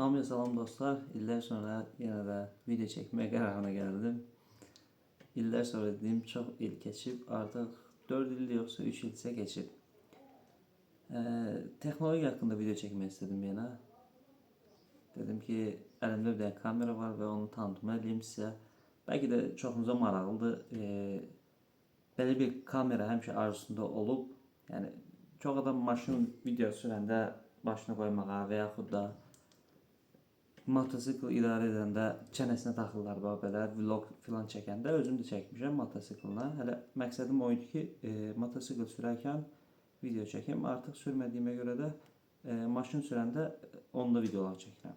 Hamıya salam dostlar. İllər sonra yenə də video çəkməyə qərarına gəldim. İllər sonra dediyim çox il keçib. Artıq 4 il yoxsa 3 ilsə keçib. Texnologiya haqqında video çəkmək istədim yenə. Dedim ki, əlimdə bir dənə kamera var və onu tanıtma eləyim sizə. Bəlkə də çoxunuza maraqlıdır. Belə bir kamera həmişə arzusunda olub. Yəni çox adam maşın video sürəndə başına qoymağa və yaxud da motosikl idarə edəndə çənəsinə taxırlar bax belə vlog filan çəkəndə özüm də çəkmişəm motosiklinə. Hələ məqsədim o idi ki, motosikl sürərkən video çəkim. Artıq sürmədiyimə görə də maşın sürəndə onda videolar çəkirəm.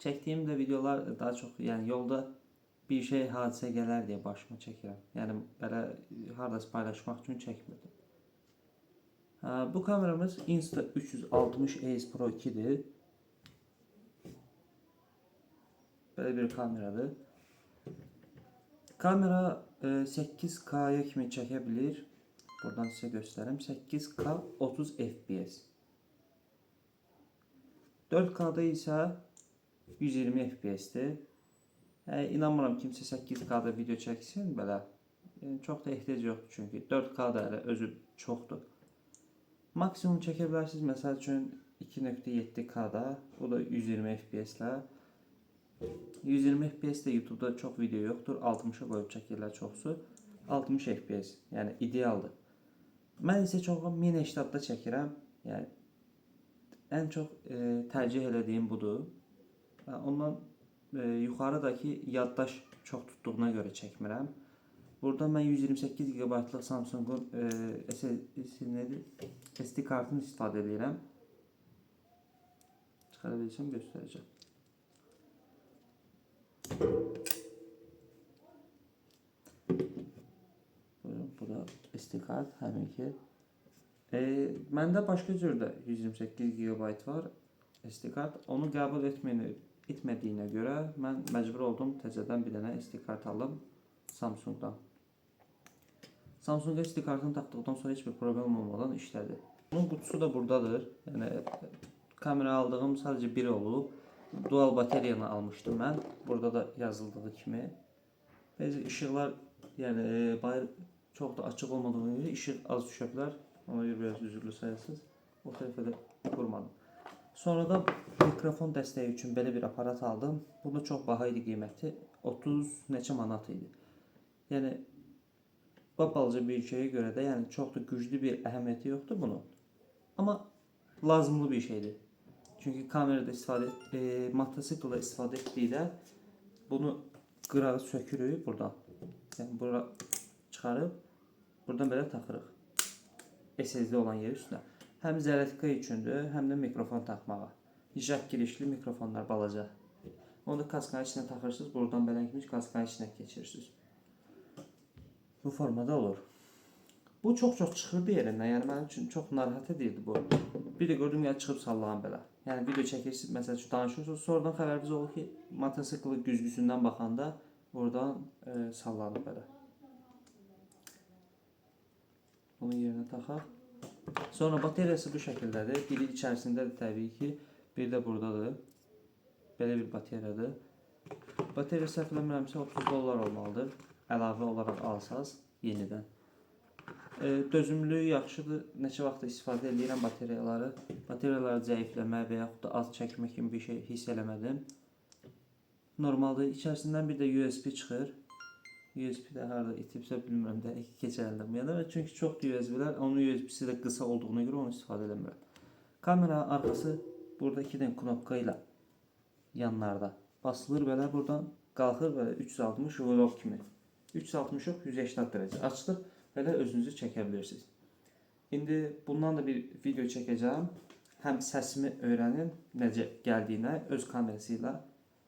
Çəkdiyim də videolar daha çox, yəni yolda bir şey hadisə gələr deyə başıma çəkirəm. Yəni belə hardasa paylaşmaq üçün çəkmirdim. Bu kameramız Insta360 Ace Pro 2-dir. Belə bir kameradır. Kamera 8K-ya kimi çəkə bilir. Buradan sizə göstərim. 8K 30 FPS. 4K-da isə 120 FPS-dir. Yəni, inanmıram kimsə 8K-da video çəksin belə. Yəni, çox da ehtiyac yoxdur çünki 4K da hələ özü çoxdur. Maksimum çəkə bilərsiniz. Məsəl üçün 2.7K-da, o da 120 FPS-lə. 120 FPS də YouTube-da çox video yoxdur. 60-a qoyub çəkirlər çoxsu. 60 FPS, yəni idealdır. Mən isə çox 1080-da çəkirəm. Yəni ən çox tərcih elədiyim budur. Ondan yuxarıdakı yaddaş çox tutduğuna görə çəkmirəm. Burada mən 128 GB-lıq Samsung-un SD kartını istifadə edirəm. Çıxara bilsəm göstərəcəm. Buyurun, bu da SD kart həminki. Məndə başqa cür də 128 GB var SD kart. Onu qəbul etmədiyinə görə mən məcbur oldum təzədən bir dənə SD kart alım Samsung-dan. Samsung SD kartını taxdıqdan sonra heç bir problem olmadan işlədi. Bunun qutusu da buradadır. Yəni kamera aldığım sadəcə biri olub. Dual bateriyanı almışdım mən. Burada da yazıldığı kimi. Bəzi işıqlar, yəni bayır çox da açıq olmadığına görə işıq az düşə bilər. Ona görə biraz üzürlü sayasınız. O tərəfə də vurmadım. Sonra da mikrofon dəstəyi üçün belə bir aparat aldım. Bu da çox baha idi qiyməti. 30 neçə manat idi. Yəni balaca bir şeyə görə də, yəni çox da güclü bir əhəmiyyəti yoxdur bunun. Amma lazımlı bir şeydir. Çünki kamerada istifadə, mototsiklda istifadə etdikdə bunu qırağı sökürük buradan. Yəni bura çıxarıb buradan belə taxırıq. SSD olan yer üstünə. Həm zaryadka üçündür, həm də mikrofon taxmağa. Jack girişli mikrofonlar balaca. Onu da kaskanın içinə taxırsınız, buradan belə kimi kaskanın içinə keçirirsiniz. Bu formada olur. Bu çox-çox çıxırdı yerindən. Yəni mənim üçün çox narahat edirdi bu. Bir də gördüm yəni çıxıb sallanır belə. Yəni video çəkirsiniz, məsəl üçün danışırsınız, sonradan xəbəriniz olur ki, motosikli güzgüsündən baxanda oradan sallanır belə. Bunu yerinə taxaq. Sonra bateriyası bu şəkildədir. Biri içərisindədir təbii ki, bir də buradadır. Belə bir bateriyadır. Bateriya səhv eləmirəmsə 30 dollar olmalıdır. Əlavə olaraq alsaz yenidən. Dözümlülüyü yaxşıdır. Neçə vaxt istifadə eləyirəm bateriyaları. Bateriyaları zəifləmə və yaxud da az çəkmə kimi bir şey hiss eləmədim. Normaldır. İçərisindən bir də USB çıxır. USB də harda itibsə bilmirəm dəqiq keçən ildən bu yana. Çünki çoxdur USB-lər. Onun USB-si də qısa olduğuna görə onu istifadə eləmirəm. Kamera arxası burada iki dənə knopka ilə yanlarda basılır belə buradan qalxır belə 360 vlog kimi. 360 yox, 180 dərəcə açılır. Belə özünüzü çəkə bilirsiniz. İndi bundan da bir video çəkəcəm. Həm səsimi öyrənin necə gəldiyinə öz kamerası ilə,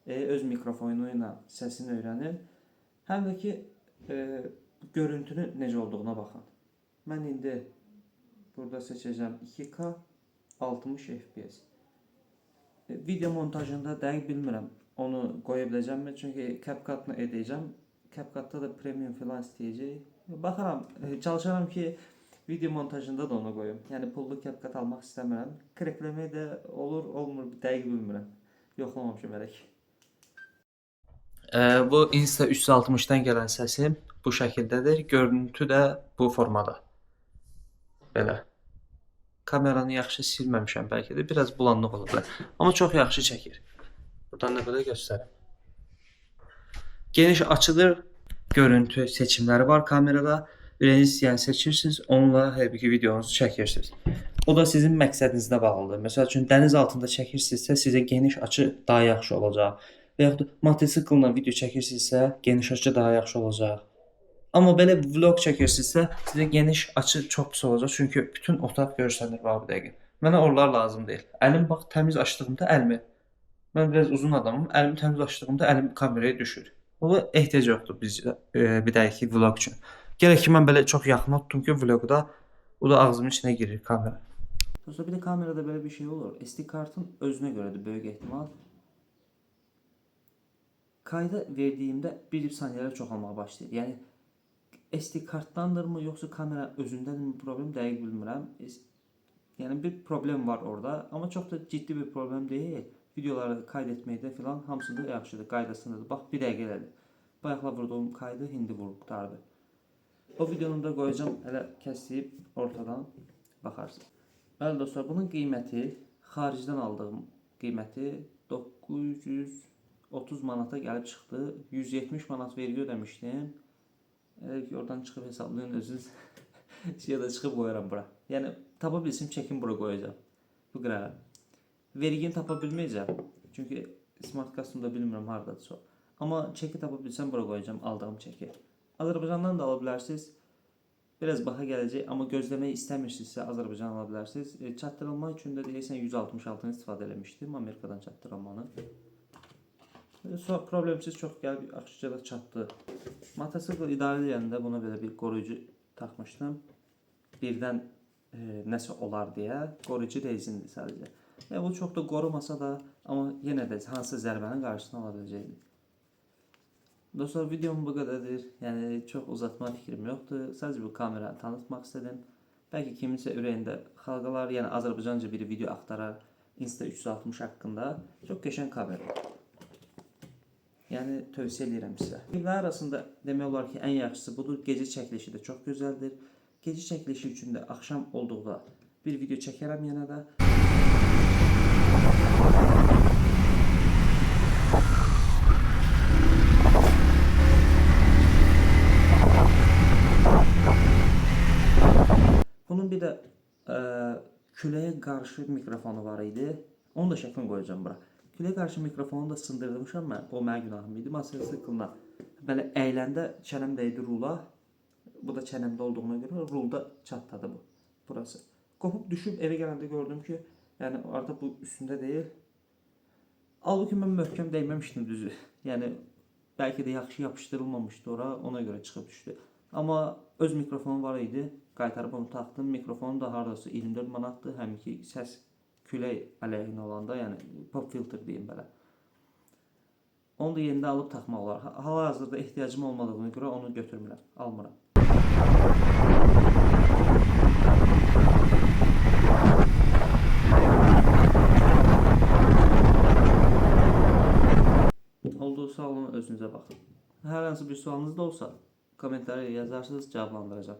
öz mikrofonu ilə səsini öyrənin. Həm də ki görüntünün necə olduğuna baxın. Mən indi burada seçəcəm 2K 60 FPS. Video montajında dəqiq bilmirəm onu qoya biləcəmmi? Çünki CapCut-la edəcəm. CapCut-da da premium filan istəyəcək. Baxaram, çalışaram ki video montajında da onu qoyum. Yəni pullu CapCut almaq istəmirəm. Krekləmək də olur, olmur, dəqiq bilmirəm. Yoxlamamışam hələ ki. Bu Insta360-dan gələn səsim bu şəkildədir. Görüntü də bu formada. Belə. Kameranı yaxşı silməmişəm bəlkə də. Biraz bulanıq ola bilər. Amma çox yaxşı çəkir. Buradan da belə göstərim. Geniş açıdır. Görüntü seçimləri var kamerada. Ürəyiniz istəyəni seçirsiniz, onunla hər bir videonuzu çəkirsiniz. O da sizin məqsədinizə bağlıdır. Məsəl üçün dəniz altında çəkirsinizsə, sizə geniş açı daha yaxşı olacaq. Və yaxud da motosiklla video çəkirsinizsə, geniş açı daha yaxşı olacaq. Amma belə vlog çəkirsinizsə, sizə geniş açı çox pis olacaq, çünki bütün otaq görsənir bax bu dəqiqə. Mənə oralar lazım deyil. Əlim bax təmiz açdığımda əlimi, mən biraz uzun adamım, əlimi təmiz açdığımda əlim kameraya düşür. Ona ehtiyac yoxdur bizdə bir dəqiqə vlog üçün. Gərək ki mən belə çox yaxın tutdum ki vloqda, o da ağzımın içinə girir kamera. Dostlar, bir də kamerada belə bir şey olur. SD kartın özünə görədir böyük ehtimal. Kayda verdiyimdə bir saniyələr çoxalmağa başlayır. Yəni SD kartdandırmı, yoxsa kamera özündədirmi problem dəqiq bilmirəm. Yəni bir problem var orada, amma çox da ciddi bir problem deyil. Videoları kayd etməkdə filan hamısında yaxşıdır, qaydasındadır. Bax bir dəqiqə elədi. Bayaqla vurduğum kaydı indi vurub qurtardı. O videonu da qoyacağam, elə kəsib ortadan baxarsınız. Bəli dostlar, bunun qiyməti, xaricdən aldığım qiyməti 930 manata gəlib çıxdı. 170 manat vergi ödəmişdim. Elə ki, oradan çıxıb hesablayın özünüz. Ya da çıxıb qoyaram bura. Yəni tapa bilsəm çəkim bura qoyacağam. Bu qırağa. Vergini tapa bilməyəcəm. Çünki Smart Custom'da bilmirəm hardadır o. Amma çeki tapa bilsəm bura qoyacağam, aldığım çeki. Azərbaycandan da ala bilərsiniz. Biraz baha gələcək, amma gözləmək istəmirsinizsə Azərbaycan ala bilərsiniz. Çatdırılma üçün də deyəsən 166-nı istifadə eləmişdim Amerikadan çatdırılmanı. Sonra problemsiz çox gəlib yaxşıca da çatdı. Motosikl idarə edəndə buna belə bir qoruyucu taxmışdım. Birdən nəsə olar deyə qoruyucu rezindir sadəcə. Yəni bu çox da qorumasa da, amma yenə də hansısa zərbənin qarşısını ala biləcəkdir. Dostlar, videom bu qədərdir. Yəni çox uzatma fikrim yoxdur. Sadəcə bu kameranı tanıtmaq istədim. Bəlkə kiminsə ürəyində xalqalar, yəni Azərbaycanca bir video axtarar Insta360 haqqında. Çox qəşəng kamera. Yəni tövsiyə edirəm sizə. Filmlər arasında demək olar ki, ən yaxşısı budur. Gecə çəkilişi də çox gözəldir. Gecə çəkilişi üçün də axşam olduqda bir video çəkərəm yenə də. Bunun bir də küləyə qarşı mikrofonu var idi. Onu da şəklini qoyacağam bura. Küləyə qarşı mikrofonu da sındırmışam mən. O mənim günahım idi. Motosiklinə belə əyləndə çənəm dəydi rula. Bu da çənəmdə olduğuna görə rulda çatladı bu. Burası. Qopub düşüb evə gələndə gördüm ki, yəni artıq bu üstündə deyil. Halbuki mən möhkəm dəyməmişdim düzü. Yəni bəlkə də yaxşı yapışdırılmamışdı ora, ona görə çıxıb düşdü. Amma öz mikrofonum var idi. Qaytarıb onu taxdım. Mikrofonu da hardasa 24 manatdır. Həminki səs külək əleyhinə olanda, yəni pop filter deyim belə. Onu da yenidə alıb taxmaq olar. Hal-hazırda ehtiyacım olmadığına görə onu götürmürəm, almıram. Oldu, sağ olun, özünüzə baxın. Hər hansı bir sualınız da olsa, kommentariya yazarsınız, cavablandıracağam.